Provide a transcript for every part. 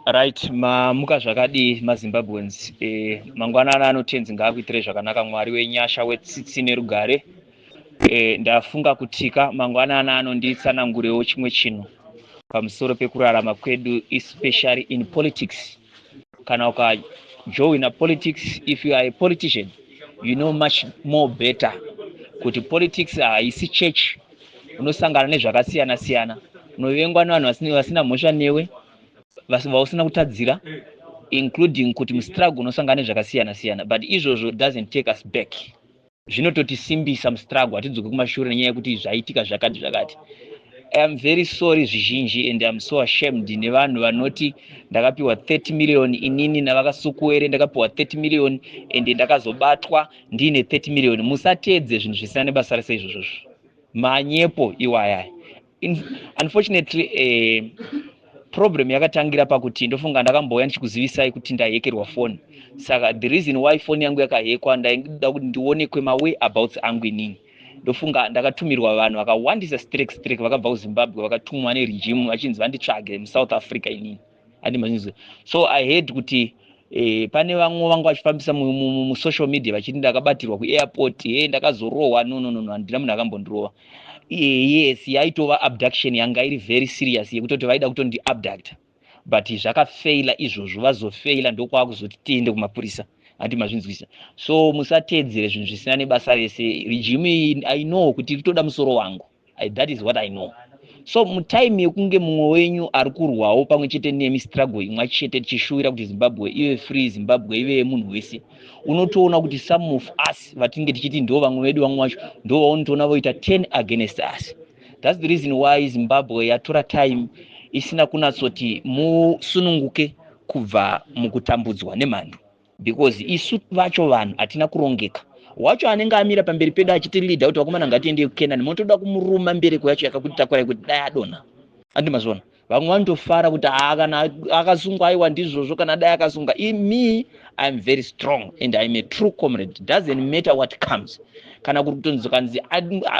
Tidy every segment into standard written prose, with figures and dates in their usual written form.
Right, mamuka zvakadii maZimbabweans? Mangwanani anotenzi ngaakuitirei zvakanaka Mwari wenyasha wetsitsi nerugare. Ndafunga kutika mangwanani ano nditsanangurewo chimwe chinhu pamusoro pekurarama kwedu, especially in politics. Kana ukajoina politics, if you are a politician, you know much more better kuti politics haisi church. Unosangana nezvakasiyana siyana, unovengwa nevanhu vasina mhosva newe, vausina kutadzira, including kuti mustruggle unosangana nezvakasiyana siyana, but izvozvo doesn't take us back, zvinototisimbisa mustruggle. Hatidzoke kumashure nenyaya yekuti zvaitika zvakati zvakati. I am very sorry zvizhinji and I'm so ashamed nevanhu vanoti ndakapiwa 30 million inini naVaKasukuwere, ndakapiwa 30 million and ndakazobatwa ndiine 30 million. Musateedze zvinhu zvisina nebasa rese izvozvozvo, manyepo iwaya. Unfortunately, problem yakatangira pakuti ndofunga ndakambouya ndichikuzivisai kuti ndahackerwa foni. Saka the reason why foni yangu yakahekwa, ndaida kuti ndionekwe mawhereabouts angu inini. Ndofunga ndakatumirwa vanhu vakawandisa strek strek vakabva kuZimbabwe, vakatumwa neregime vachinzi vanditsvage muSouth Africa inini, andimazvinzwa. So I heard kuti pane vamwe vanga vachifambisa musocial media vachiti ndakabatirwa kuairport, he, ndakazorohwa. No, no, no, no, handina munhu akambondirova. Yes, yaitova abduction yanga iri very serious yekutoti vaida kutondiabducta, but zvakafeila izvozvo. Vazofeila ndokwakuzoti tiende kumapurisa, handi mazvinzwisa? So musateedzere zvinhu zvisina nebasa rese. Regime, I know kuti ritoda musoro wangu. That is what I know. So mutime yekunge mumwe wenyu ari kurwawo pamwe chete nemi struggle imwe chete, tichishuwira kuti Zimbabwe ive free, Zimbabwe ive yemunhu wese, unotoona kuti some of us vatinge tichiti ndo vamwe vedu, vamwe vacho ndo vaunotoona voita 10 against us. That's the reason why Zimbabwe yatora time isina kunatsoti musununguke kubva mukutambudzwa nemhandu, because isu vacho vanhu hatina kurongeka. Wacho anenge amira pamberi pedu achitileada kuti vakomana ngatiende kuKenani, munotoda kumuruma mbereko yacho yakakutakurai kuti dai adonha, andi mazvona? Vamwe vanotofara kuti haa, kana akasungwa, aiwa, ndizvozvo, kana dai akasungwa. Me, I am very strong and I am a true comrade. Doesn't matter what comes. Kana kuri kutonzi kanzi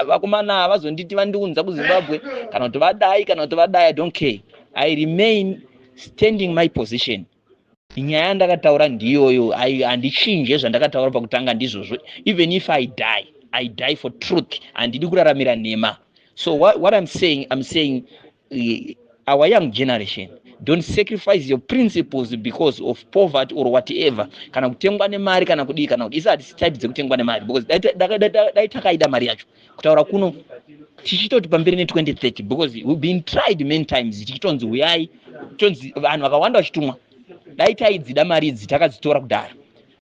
vakomana vazonditi vandiunza kuZimbabwe, kana kuti vadai, kana kuti vadai, I don't care. I remain standing my position. Nyaya yandakataura ndiyoyo, handichinje zvandakataura pakutanga, ndizvozvo. Even if I die, I die for truth. Handidi kuraramira nhema. So what I'm saying, I'm saying our young generation, don't sacrifice your principles because of poverty or whatever, kana kutengwa nemari, kana kudii, kana kuti isi hatisi type dzekutengwa nemari, because dai takaida mari yacho, kutaura kuno tichitoti pamberi ne2030, because we've been tried many times, tichitonzi uyai, tonzi vanhu vakawanda vachitumwa. Dai taidzida mari idzi, takadzitora kudhara.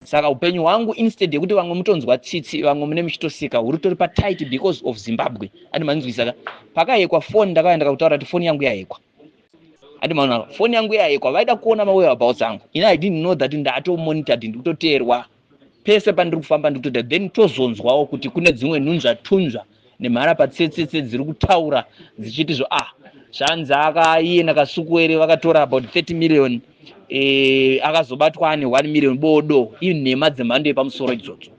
Saka upenyu hwangu, instead yekuti vamwe mutonzwa tsitsi, vamwe mune muchitoseka, huri tori patight because of Zimbabwe, andi manzwisaka? Pakahackwa foni, ndakauya ndakakutaura kuti foni yangu yahackwa, andi maona? Foni yangu yahackwa, vaida kuona mawhereabouts angu. Ini I didn't know that ndatomonitored, ndikutoteerwa pese pandiri kufamba, ndikutoita. Then tozonzwawo kuti kune dzimwe nhunzva tunzva nemhara patsetsetse dziri kutaura dzichiti zvo, ah, zvanzi akaiye naKasukuwere vakatora about 30 million, akazobatwa ane 1 million. Bodo, inhema dzemhando yepamusoro idzodzo.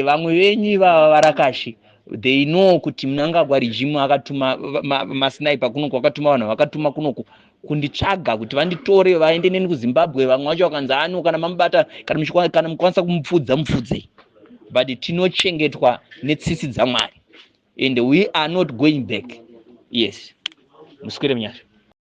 Vamwe venyu ivava varakashi, they know kuti Mnangagwa regime akatuma masniper kunoku, vakatuma vanhu, vakatuma kunoku kunditsvaga kuti vanditore vaende neni kuZimbabwe. Vamwe vacho vakanzi ano, kana mamubata, kana mukwanisa kumupfudza, mupfudzei. But tinochengetwa netsitsi dzaMwari and we are not going back. Yes, muswere munyasha.